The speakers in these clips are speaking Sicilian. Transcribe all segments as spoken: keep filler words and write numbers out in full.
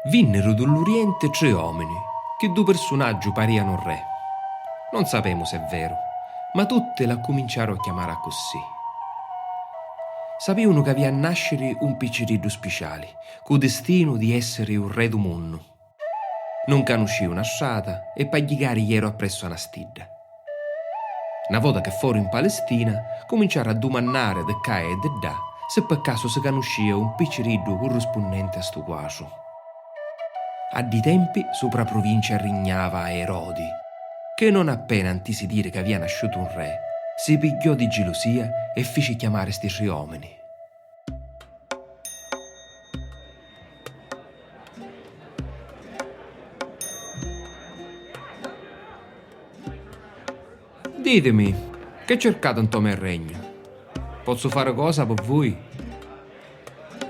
Vinniru du l'Urienti tri omini, chi du pirsunaggiu parianu re. Non sapemu s'è veru, ma tutti l'accuminciaru a chiamari accussì. Sapiunu c'avia a nasciri un picciriddu spiciali, cu distinu di essiri u re du munnu. Non canusciu na strata e p'agghicari jeru appressu a na stidda. Na vota che foru in Palestina, cuminciaru a dumannari di ccà e di ddà si pi casu si canuscia un picciriddu currispunnenti a stu quatru. A ddi tempi supra a pruvincia rignava a Erodi, che non appena ntisi diri c'avia nasciutu un re, si pigghiò di gilusia e fici chiamari sti tri omini. Ditimi, che circati ntô me regnu? Pozzu fari cosa pi vui?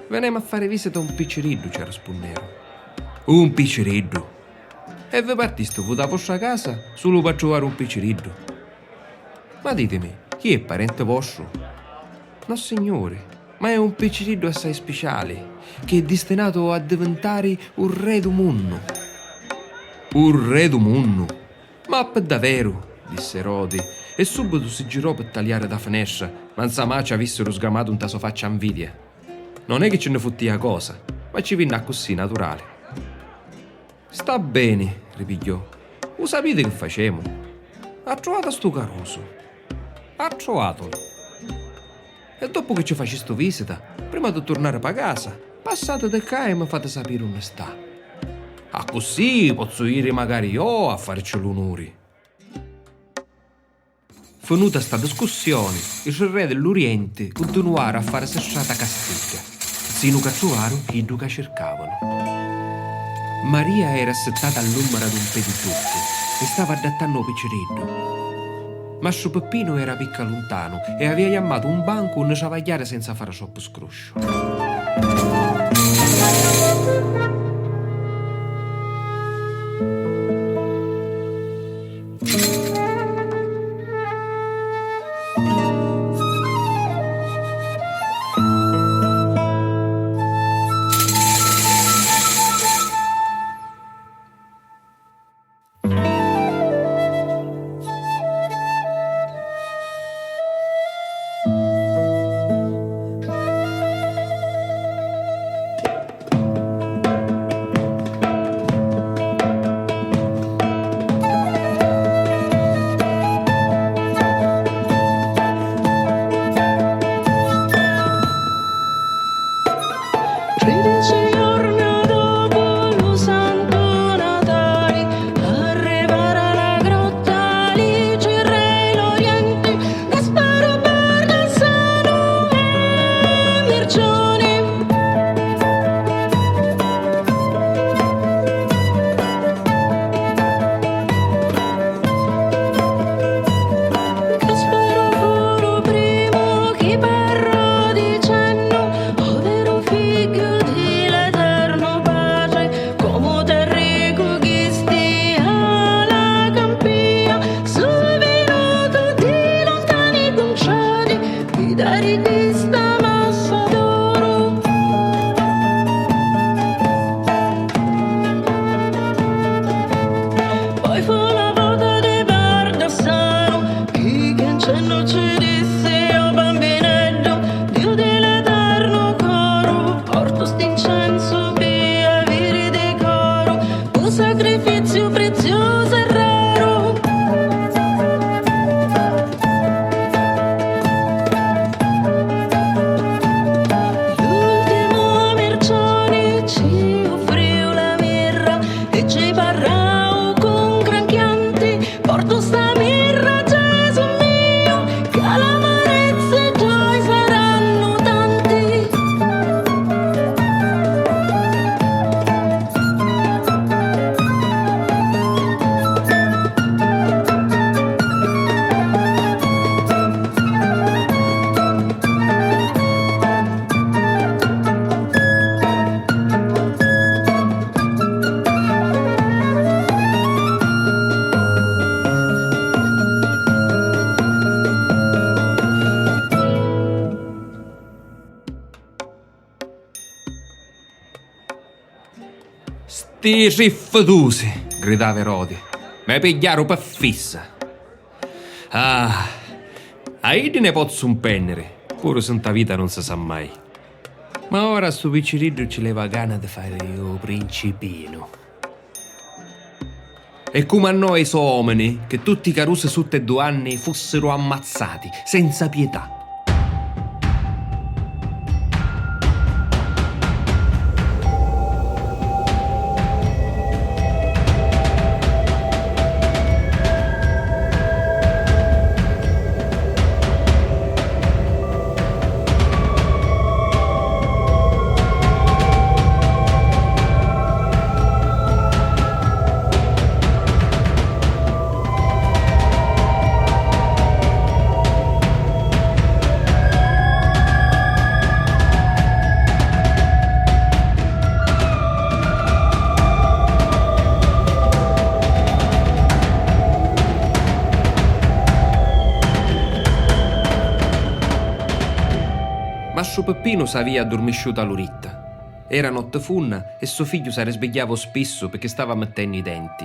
Venemu a fari visita a un picciriddu, ci arrispunneru. Un picciriddu? E vi partistivu dâ vostra casa sulu p'attruvari un picciriddu? Ma ditimi, chi è parenti vostru? Nossignuri, ma è un picciriddu assai spiciali, chi è distinatu a divintari u re du munnu. U re du munnu? Ma pi daveru? Dissi Erodi, e subitu si girò pi taliari dâ finestra, ma nzamà ci avissiru sgamatu nta so faccia a nvidia. Non è chi ci nni futtia cosa, ma ci vinni accussì naturali. Sta beni, ripigghiò. U sapiti chi facemu? Attruvati a stu carusu. Attruvàtulu. E doppu chi ci facistu visita, prima di turnari pa casa, passati di ccà e mi fati sapiri unni sta. Accussì pozzu jiri macari iò a farici l'unuri. Finuta sta discussioni, i tri re di l'Urienti cuntinuaru a farisi strata ca stidda, nsinu c'attruvaru chiddu ca circavanu. Maria era assittata all'umbra d'un pedi ciuccu e stava addattannu ô picciriddu. Mastru Pippinu era picca luntanu e avia jammatu un bancu unni travagghiari senza fari troppu scrusciu. Trideci jorna dopu lu Santu Natali, arrivara a la grotta li tri re i l'Orienti, Gasparu, Bardassanu e Mircioni. Gasparu fu lu primu chi parrò dicennu: "O veru figghiu di l'Eternu Patri, comu t'arricugghisti a la campia, sui vinutu di luntani cunciati, pi dari chista massa d'oru." Poi fu la vota di Bardassanu, chi chiancennu ci dissi: "O bambineddu, Diu di l'eternu coru, portu st'incensu pi aviri dicoru un sacrifiziu priziusu e raru." L'ultimu Mircioni ci uffriu la mirra e ci parrau cu un gran chianti: "Portu sta mirra, Gesù miu, ca l'amarezzi gioi sarannu tanti." Sti riffutusi! Gridava Erodi. Mi pigghiaru pi fissa. Ah, a iddi ne pozzu mpenniri, puru si nta vita nun si sa mai. Ma ora stu picciriddu ci leva gana di fari u principinu. E cumannò i so omini che tutti i carusi sutta i du anni fussiru ammazzati senza pietà. Mastru Peppinu s'avia addurmisciutu a l'uritta. Era notti funna e so figghiu s'arrisbigghiava spissu picchì stava mittennu i denti.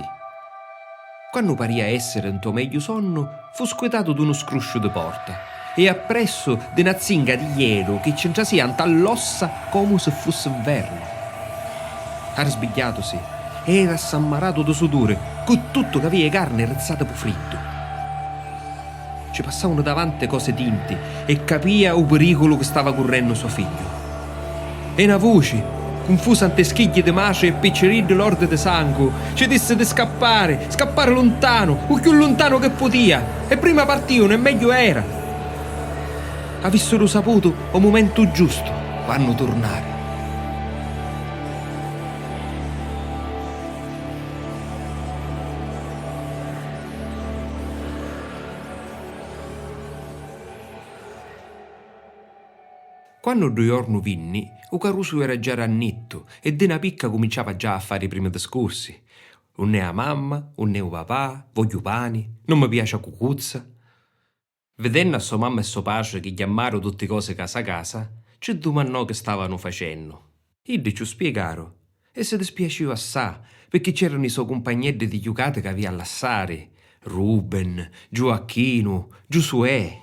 Quannu paria essiri ntô megghiu sonnu, fu squitatu d'unu scrusciu di porta e appressu di na zinga di jeru chi ci ntrasia nta l'ossa comu si fussi nvernu. Arrisbigghiatusi, era ssammaratu di suduri, cu tuttu c'avia i carni rizzati pû friddu. Ci passavanu davanti cosi tinti e capia u piriculu chi stava currennu so figghiu. E na vuci, cunfusa ntê schigghi di matri e picciriddi lordi di sangu, ci dissi di scappari, scappari luntanu, u cchiù luntanu chi pudia, e prima partiunu e megghiu era. Avissiru saputu u mumentu giustu quannu turnari. Quannu ddu jornu vinni, u carusu era già rannittu e di na picca cuminciava già a fari i primi discursi. Unn'è a mamma? Unn'è u papà? Vogghiu pani? Non mi piaci a cucuzza? Vidennu a so mamma e so patri chi chiammaru tutti cosi casa casa, ci dumannò chi stavanu facennu. Iddi ci u spiegaru e si dispiaciu assà, picchì c'eranu i so cumpagneddi di jucati c'avia a lassari, Ruben, Giuacchinu, Giusuè.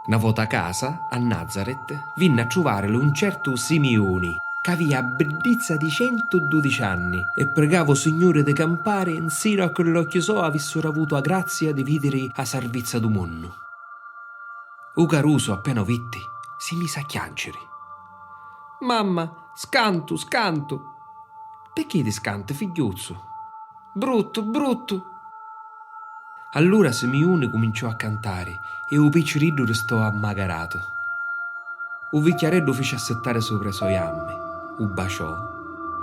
Na vota a casa, a Nazaret, vinni a truvarili un certu Simiuni, c'avia a biddizza di centududici anni, e prigava u Signuri di campari nsinu a chi l'occhi so avissiru avutu a grazia di vidiri a sarvizza du munnu. U carusu, appena u vitti, si misi a chianciri. Mamma, scantu, scantu! Picchì ti scanti, figghiuzzu? Bruttu, bruttu! Allura Simiuni cuminciò a cantari e u picciriddu ristò ammagaratu. U vicchiareddu u fici assittari supra i so jammi, u baciò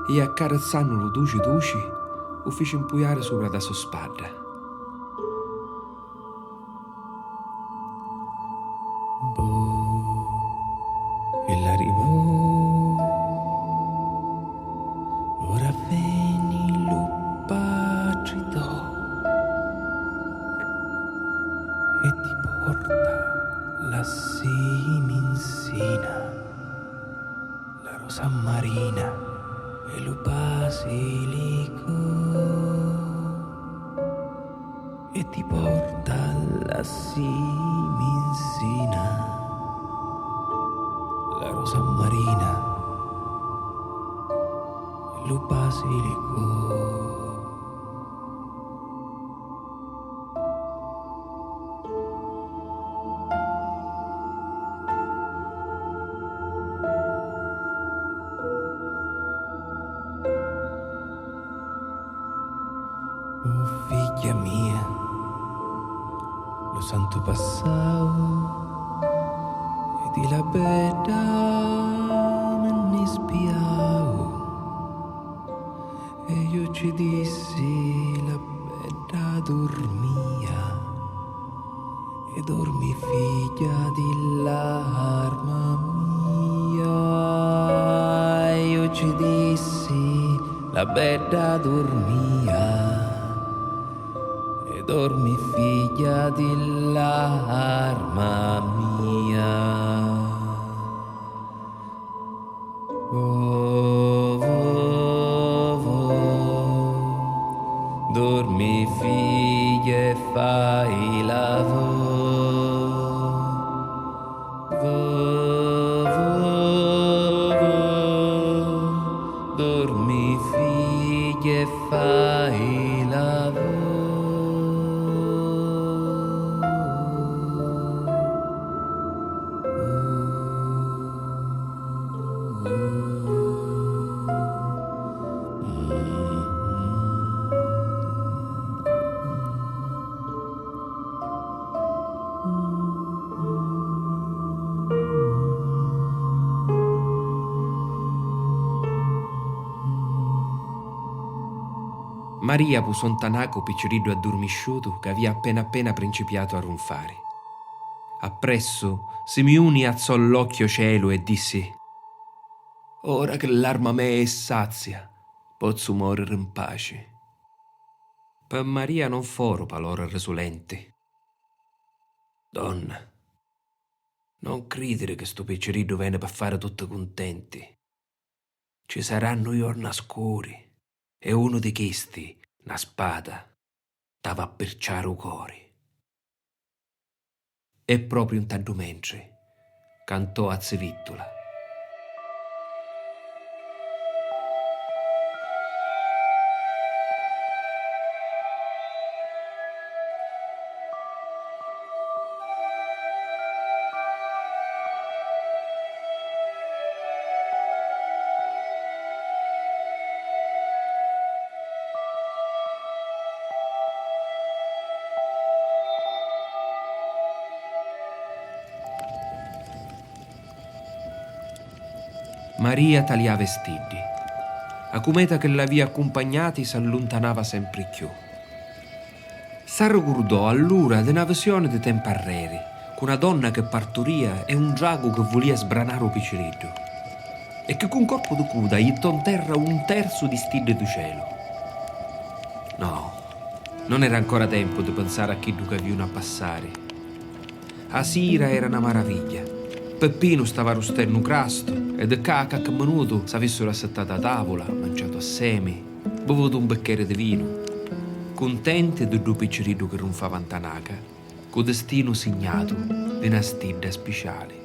e, accarizzannulu duci duci, u fici mpuiari supra da so spadda. Bo, e l'arribò, ora veni lu patri to e ti porta la siminsina, la rosa marina e lu basilico. E ti porta la siminsina, la rosa marina, lu basilico. Oh figghia mia, lu santu passau e di la bedda mi nni spiau. E iu ci dissi, la bedda durmia, e dormi figghia di l'arma mia. E iu ci dissi, la bedda durmia, e dormi figghia di l'arma mia. Maria pusò nta naca u picciriddu addurmisciutu ca avia appena appena principiatu a runfari. Appressu, Simiuni azzò l'occhi o cielu e dissi: "Ora che l'arma mea è sazia, pozzu moriri 'n paci." Pi Maria non foru palori risulenti. "Donna, non cridiri che stu picciriddu veni pi fari tutti cuntenti. Ci sarannu jorna scuri e unu di chisti, na spada, t'ava a pirciari u cori." E propriu nta ddu mentri cantò a zivittula. Maria taliava i stiddi. A cumeta chi l'avia accumpagnati s'alluntanava sempri cchiù. S'arricurdò allura di na visioni di tempu arreri, cu na donna chi parturia e un dragu chi vulia sbranari u picciriddu, e chi cu un corpu di cuda jittò 'n terra un terzu di stiddi du celu. No, non era ancora tempu di pinsari a chiddu chi aviunu a passari. A sira era na maravigghia. Peppinu stava rustennu crastu e di ccà a cacchi minutu s'avissuru assittatu a tavula, manciatu assemi, bivutu un biccheri di vinu, cuntenti di ddu picciriddu chi runfava nta naca, cu distinu signatu di na stidda spiciali.